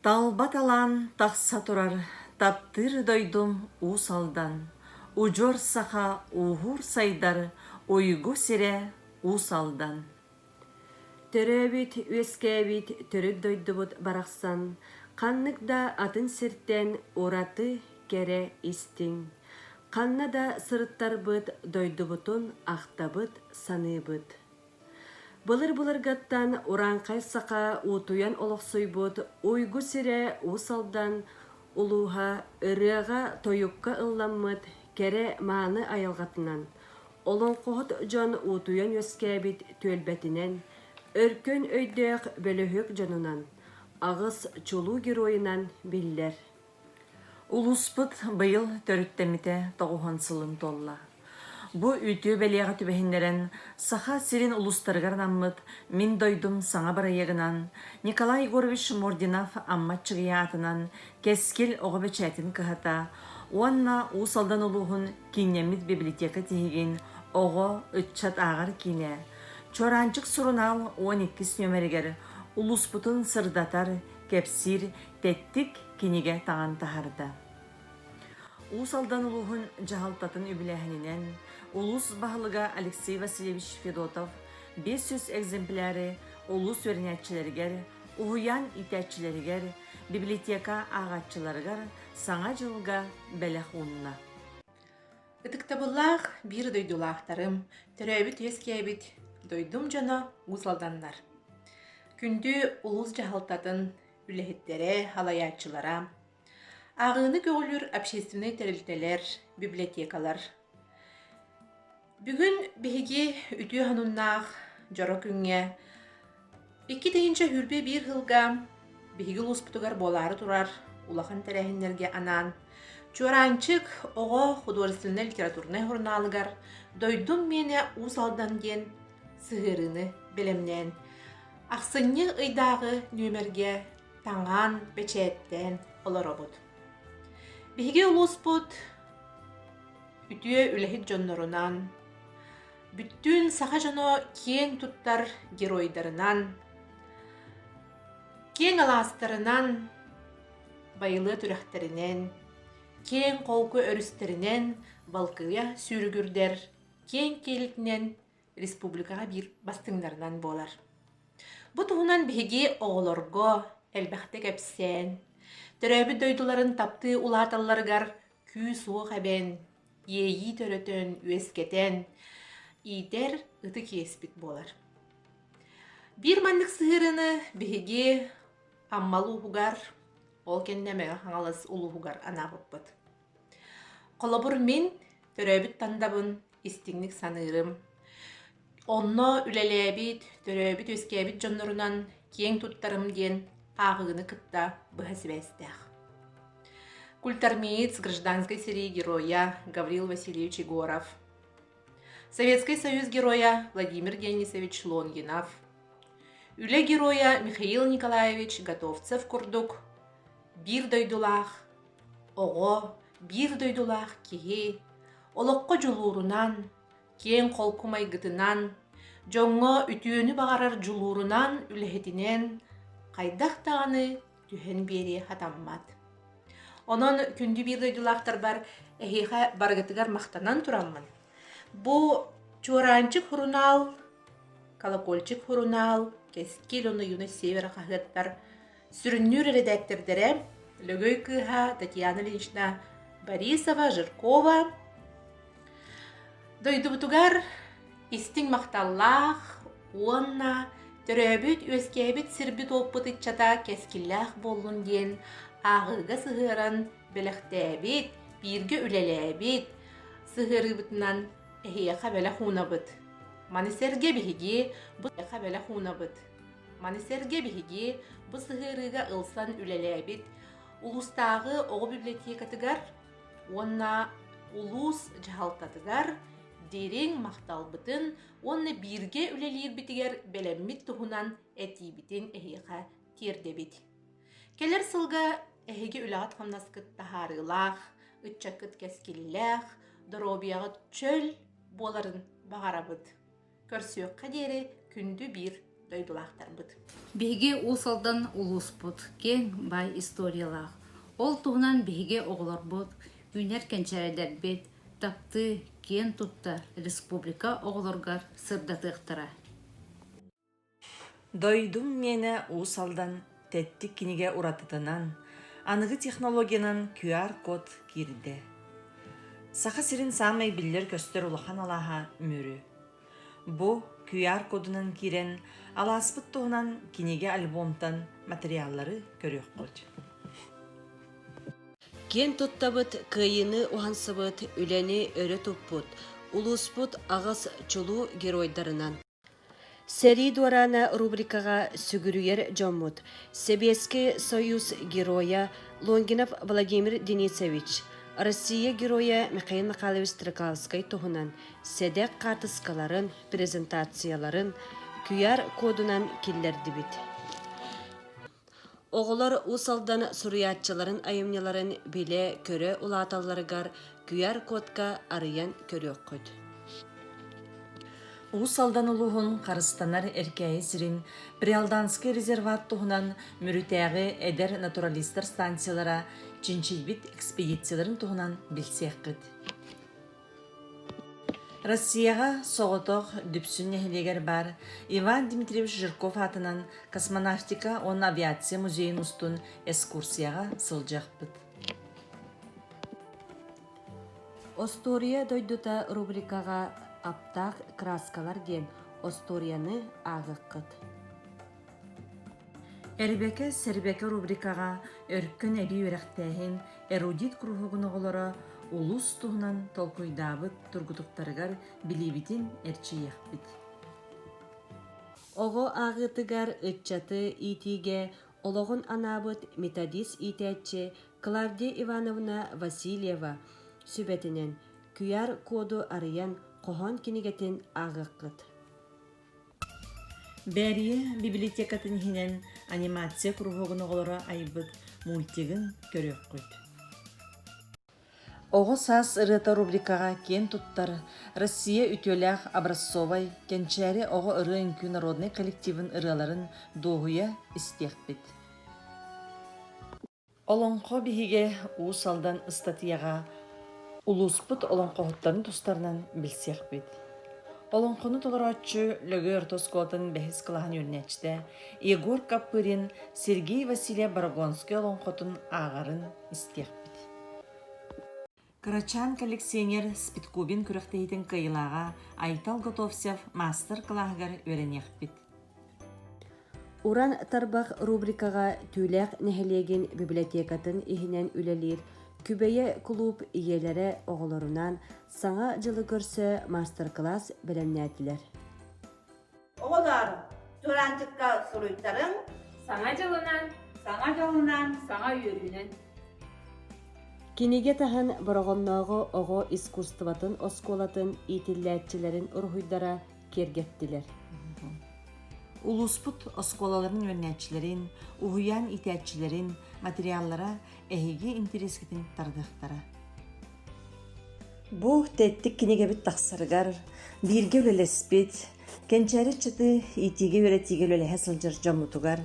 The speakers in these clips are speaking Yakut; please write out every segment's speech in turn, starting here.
Талба талаан тахса турар таптыыр дойдум Уус Алдан, удьуор саха ууһуур сайдар уйгу сирэ Уус Алдан. Төрөөбүт, үөскээбит төрүт дойдубут барахсан ханнык да атын сиртэн ураты кэрэ истиҥ. Ханна да сырыттарбыт дойдубутун ахтабыт, саныыбыт. Былыр-былыргаттан урааҥхай саха уутуйан олохсуйбут уйгу сирэ Уус Алдан улууһа ырыаҕа-тойукка ылламмыт кэрэ-мааны айылҕатынан, олоҥхоһут дьон уутуйан үөскээбит түөлбэтинэн, өркөн өйдөөх бөлөһүөк дьонунан, аҕыс чулуу геройунан биллэр. Улууспут быйыл төрүттэммитэ тоҕуһун сылын туолла. Бу үтүө бэлиэҕэ түбэһиннэрэн Саха сирин улуустарыгар анаммыт «Мин дойдум» саҥа бырайыагынан Николай Егорович Мординов Амма Аччыгыйа аатынан «Кэскил» оҕо бэчээтин кыһата уонна Уус Алдан улууһун кииннэммит библиотека тиһигин оҕо, ыччат ааҕар киинэ «Чуораанчык» сурунаал 12 нүөмэригэр улууспутун сырдатар, кэпсиир тэттик кинигэ таҥан таһаарда. Уус Алдан улууһун дьаһалтатын үбүлээһининэн улуус баһылыга Алексей Васильевич Федотов 500 экземпляры улуус үөрэнээччилэригэр, уһуйаан иитээччилэригэр, библиотека ааҕааччыларыгар Саҥа дьылга бэлэх уунна. Ытыктабыллаах биир дойдулаахтарым, төрөөбүт-үөскээбит дойдум дьоно Уус Алданнар. Күндү улуус дьаһалтатын үлэһиттэрэ, салайааччылара, ааҕыыны көҕүлүүр общественнай тэрилтэлэр, библиотекалар. Бүгүн биһиги үтүө сонуннаах дьоро күҥҥэ 2021 сылга биһиги улууспутугар буолаары турар улахан тэрээһиннэргэ анаан Чуораанчык оҕо художественнай литературнай сурунаалыгар «Дойдум миэнэ Уус Алдан» диэн сыһыарыыны бэлэмнээн ахсынньы ыйдааҕы нүөмэргэ таҥан, бэчээттээн олоробут. Биһиги улууспут үтүө үлэһит дьоннорунан, бүттүүн саха дьоно киэҥ туттар геройдарынан, киэҥ алаастарынан, байылыат үрэхтэринэн, киэҥ холку өрүстэринэн балкыйа сүүрүгүрдэр киэҥ киэлитинэн республикаҕа биир бастыҥнарынан буолар. Бу туһунан биһиги оҕолорго элбэхтэ кэпсээн, төрөөбүт дойдуларын таптыы улааталларыгар күүс-уох эбэн, иэйии төрөтөн, үөскэтэн иитэр ытык иэспит буолар. Биир маннык сыһыарыыны биһиги Амма улууһугар, ол кэннэ Мэҥэ Хаҥалас улууһугар анаабыппыт. Холобур, мин төрөөбүт Тандабын истиҥник саныырым. Онно үлэлээбит, төрөөбүт-үөскээбит дьоннорунан киэҥ туттарым диэн ааҕыыны кытта быһа сибээстээх. Культармеец гражданской сэрии геройа Гаврил Васильевич Егоров, Советский Союз геройа Владимир Денисович Лонгинов, Үлэ геройа Михаил Николаевич Готовцев курдук биир дойдулаах оҕо, биир дойдулаах киһи олоххо дьулуурунан, киэҥ холку майгытынан, дьоҥҥо үтүөнү баҕарар дьулуурунан үлэһитинэн хайдах даҕаны түһэн биэриэ сатаммат. Онон күндү биир дойдулаахтарбар эһиэхэ барыгытыгар махтанан тураммын, бу Чуораанчык сурунаал, Колокольчик сурунаал, Кэскил уонна Юность Севера хаһыаттар Сүрүннүүр эрэдээктэрдэрэ Лөгөй кыыһа Татьяна Ильинична Борисова, Жиркова дойдубутугар истиҥ махталлаах уонна төрөөбүт-үөскээбит сирбит-уоппут ыччата кэскиллээх буоллун диэн ааҕыыга сыһыаран бэлэхтээбит, бииргэ үлэлээбит сыһыарыыбытынан эһиэхэ бэлэх уунабыт. Маны сэргэ биһиги бу бэлэх уунабыт. Маны сэргэ биһиги бу сыһыарыыга ылсан үлэлээбит улуустааҕы оҕо библиотекатыгар уонна улуус дьаһалтатыгар дириҥ махталбытын уонна бииргэ үлэлиирбитигэр бэлэммит туһунан этиибитин эһиэхэ тиэрдэбит. Кэлэр сылга эһиги үлэҕит-хамнаскыт таһаарыылаах, ыччаккыт кэскиллээх, доруобуйаҕыт чөл буоларын баҕарабыт. Көрсүөххэ диэри күндү биир. дойдулаахтарбыт. Биһиги Уус Алдан улууспут киэҥ баай историялаах. Ол туһунан биһиги оҕолорбут, үүнэр кэнчээрилэрбит таптыы, киэн тутта республика оҕолоругар сырдатыахтара. Дойдум миэнэ Уус Алдан тэттик кинигэ уратытынан, аныгы технологиянан QR-код киирдэ. Саха сирин саамай биллэр-көстөр улахан алааһа Мүрү. Бу QR-кодунан киирэн алааспыт туһунан кинигэ-альбомтан материаллары көрүөххүт. Киэн туттабыт, кыайыыны уһансыбыт, үлэни өрө туппут, улууспут аҕыс чулуу геройдарынан. Сэрии дуораана рубрикаҕа сүгүрүйэр дьоммут Сэбиэскэй Союз Геройа Лонгинов Владимир Денисович, Россия Геройа Михаил Михайлович Стрекаловскай туһунан сэдэх хаартыскаларын, презентацияларын QR-кодунан киллэрдибит. Оҕолор Уус Алдан суруйааччыларын айымньыларын билэ-көрө улааталларыгар QR-кодка арыйан көрүөххүт. Уус Алдан улууһун харыстанар Эркээйи сирин Приалданский резерват туһунан Мүрүтээҕи эдэр натуралистар станциялара чинчийбит экспедицияларын туһунан билсиэххит. Россияҕа соҕотох Дүпсүн нэһилиэгэр баар Иван Дмитриевич Жирков аатынан космонавтика уонна авиация музейын устун экскурсияҕа сылдьыахпыт. Остуоруйа дойдута рубрикаҕа Аптаах краскалар диэн остуоруйаны ааҕыаххыт. Эрбэкэ сэрбэкэ рубрикаҕа Өркөн эбии үөрэхтээһин эрудит куруһуогун оҕолоро улуус туһунан толкуйдаабыт тургутуктарыгар билиибитин эрчийиэхпит. Оҕо ааҕыытыгар ыччаты иитиигэ олоҕун анаабыт методист иитээччи Клавдия Ивановна Васильева сүбэтинэн QR-коду арыйан хоһоон кинигэтин ааҕыаххыт. Бээрийэ библиотекатын иһинэн анимация куруһуогун оҕолоро айбыт мультигын көрүөххүт. Оҕо саас ырыата рубрикаҕа киэн туттар Россия үтүөлээх образцовай Кэнчээри оҕо ырыа-үҥкүү народнай коллективын ырыаларын дуоһуйа истиэхпит. Олоҥхо биһигэ Уус Алдан ыстатыйаҕа улууспут олоҥхоһуттарын тустарынан билсиэхпит. Олоҥхону толорооччу Лөгөй орто оскуолатын бэһис кылааһын үөрэнээччитэ Егор Каппырин Сергей Васильев Борогонскай олоҥхотун ааҕарын истиэхпит. Кырачаан коллекционер Спидкубин күрэхтэһиитин кыайыылааҕа Айтал Готовцев маастар-кылааһыгар үөрэниэхпит. Уран тарбах рубрикаҕа Түүлээх нэһилиэгин библиотекатын иһинэн үлэлиир Күбэйэ кулууп ийэлэрэ оҕолорунаан Саҥа дьылы көрсө маастар-кылаас бэлэмнээтилэр. Оҕолор, Тураанчыкка суруйтарыҥ. Саҥа дьылынан, Саҥа дьолунан, саҥа үөрүүнэн. Кинигэ таһын Бороҕоннооҕу оҕо искусствотын оскуолатын иитиллээччилэрин уруһуйдара киэргэттилэр. Улууспут оскуолаларын үөрэнээччилэрин, уһуйаан иитээччилэрин материаллара эһиги интэриэскитин тардыахтара. Бу тэттик кинигэбит тахсарыгар бииргэ үлэлэспит, кэнчээри ыччаты иитиигэ-үөрэтиигэ үлэлэһэ сылдьар дьоммутугар,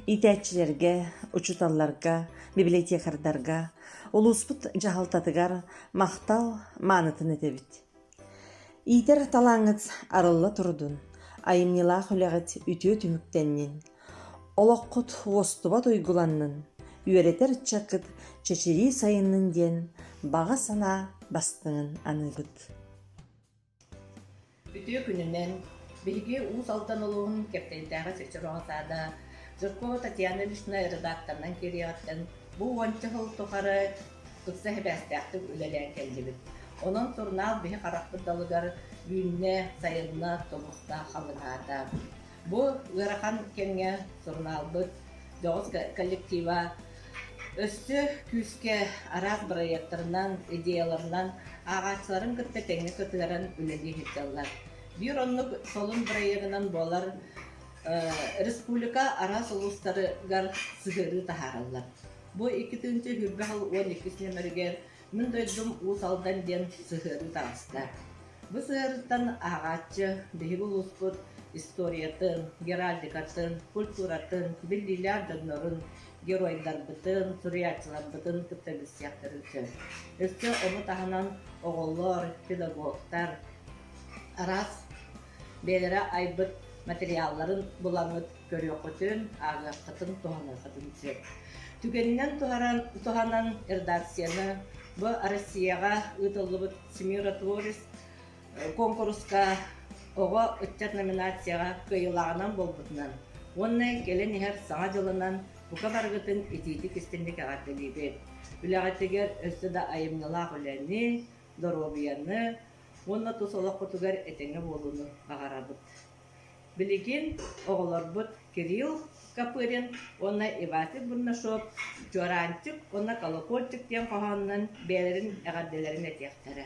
иитээччилэргэ, учууталларга, библиотекардарга, улууспут дьаһалтатыгар махтал маанытын этэбит. Иитэр талааҥҥыт арылла турдун, айымньылаах үлэҕит үтүө түмүктэннин, олоххут уостубат уйгуланнын, үөрэтэр ыччаккыт чэчирии сайыннын диэн баҕа санаа бастыҥын аныыбыт. Үтүө күнүнэн биһиги Уус Алдан улууһун Кэптэйдээҕи Чычырова саада Жиркова Татьяна Ильична редакторынан киириэҕиттэн бу уонча сыл тухары ыкса сибээстээхтик үлэлээн кэллибит. Онон сурунаал биһи харахпыт далыгар үүннэ, сайынна, тубуста, халыҥаата. Бу ыарахан кэмҥэ сурунаалбыт дьоҕус коллектива өссө күүскэ араас бырайыактарынан, идеяларынан ааҕааччыларын кытта тэҥҥэ кытыаран үлэлии сылдьаллар. Биир оннук солун бырайыагынан буолар республика араас улуустарыгар сыһыарыы таһаараллар. Бу 2020 сыл 12 нүөмэригэр Мин дойдум Уус Алдан диэн сыһыарыы таҕыста. Бу сыһыарыттан ааҕааччы биһиги улууспут историятын, геральдикатын, культуратын, биллиилээх дьоннорун, геройдарбытын, суруйааччыларбытын кытта билсиэхтэрин сөп. Өссө ону таһынан оҕолор, педагогтар араас бэйэлэрэ айбыт материалларын буламмыт көрүөххүтүн, ааҕыаххытын, туһаныаххытын сөп. Түгэнинэн туһанан редакцияны бу Россияҕа ыытыллыбыт Семиротворец куонкуруска оҕо ыччат номинацияҕа кыайыылааҕынан буолбутунан уонна кэлэн иһэр Саҥа дьылынан бука барыгытын итиитик-истиҥник эҕэрдэлиибит. Үлэҕитигэр өссө да айымньылаах үлэни, доруобуйаны уонна тус олоххутугар этэҥҥэ буолууну баҕарабыт. Билигин оҕолорбут Кирилл Копырин уонна Ивасик Бурнашов «Чуораанчык уонна Колокольчик» диэн хоһоонунан бэйэлэрин эҕэрдэлэрин этиэхтэрэ.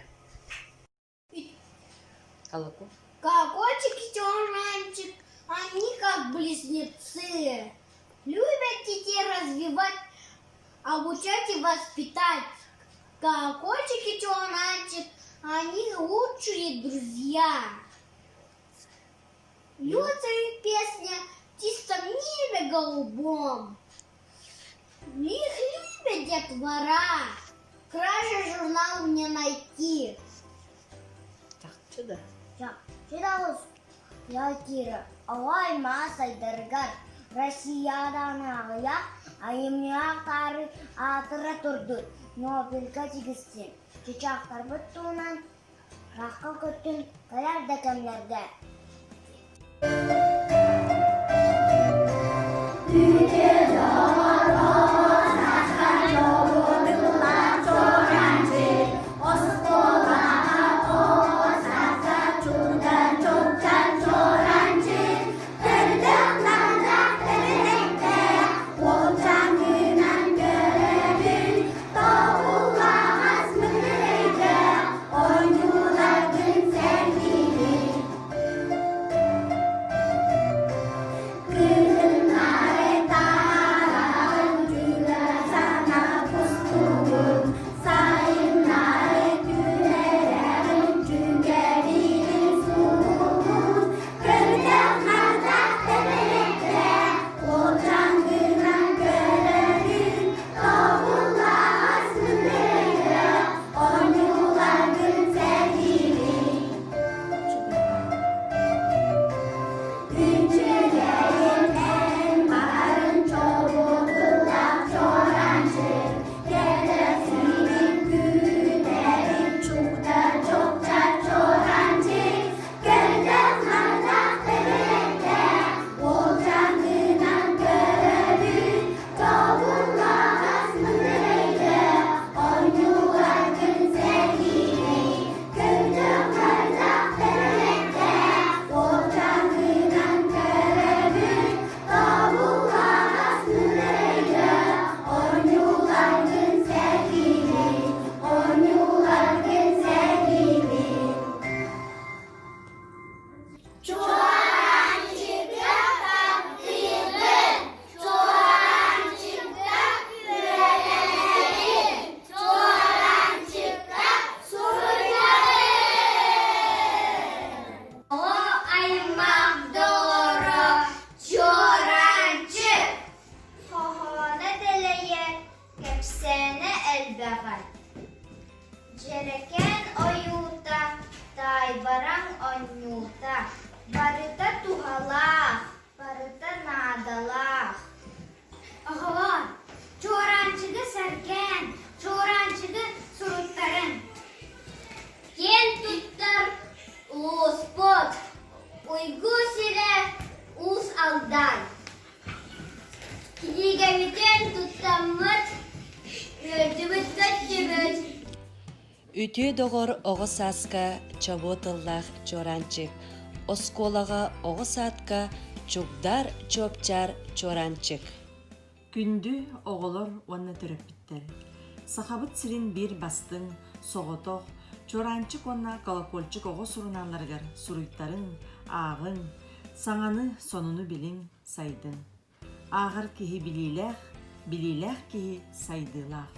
Колокольчик и чуораанчик, они как близнецы. Любят детей развивать, обучать и воспитать. Колокольчик и чуораанчик, они лучшие друзья. Льется их песня в чистом небе голубом. Их любит детвора. Краше журнал мне найти. Чахчы да. Чахчы да Кира, оҕо аймаҕа сайдарыгар Россиядан аҕыйах айымньылаах таары аатыра турдун, Нобельга тигистин. Чычаахтарбыт туһунан Рахха көттүн кэлэр да кэмнэргэ. Чуораанчыга таптыыбын, чуораанчыга үөрэнэбин, чуораанчыкка суруйабын. Оҕо аймах доҕоро Чуораанчык Хоһооно дэлэйэр, кэпсээнэ элбэҕэ Дьэрэкээн ойуута, таайбараҥ оонньуута, барыта туһалаах, барыта наадалаах. Оҕолоор, чуораанчыгы сэргээн, чуораанчыгы суруттарыҥ. Киэн туттар улууспут, уйгу сирэ Уус Алдан. Кинигэбитин туттаммыт, үөрдүбүт-көттүбүт. Үтүө доҕор оҕо сааска чобуо тыллаах чуораанчык, оскуолаҕа оҕо саадка чугдаар чуопчаар чуораанчык. Күндү оҕолор уонна төрөппүттэр! Сахабыт сирин биир бастыҥ, соҕотох, Чуораанчык уонна Колокольчик оҕо сурунаалларыгар суруйтарыҥ, ааҕыҥ, саҥаны, сонуну билиҥ, сайдыҥ. Ааҕар киһи билиилээх, билиилээх киһи сайдыылаах.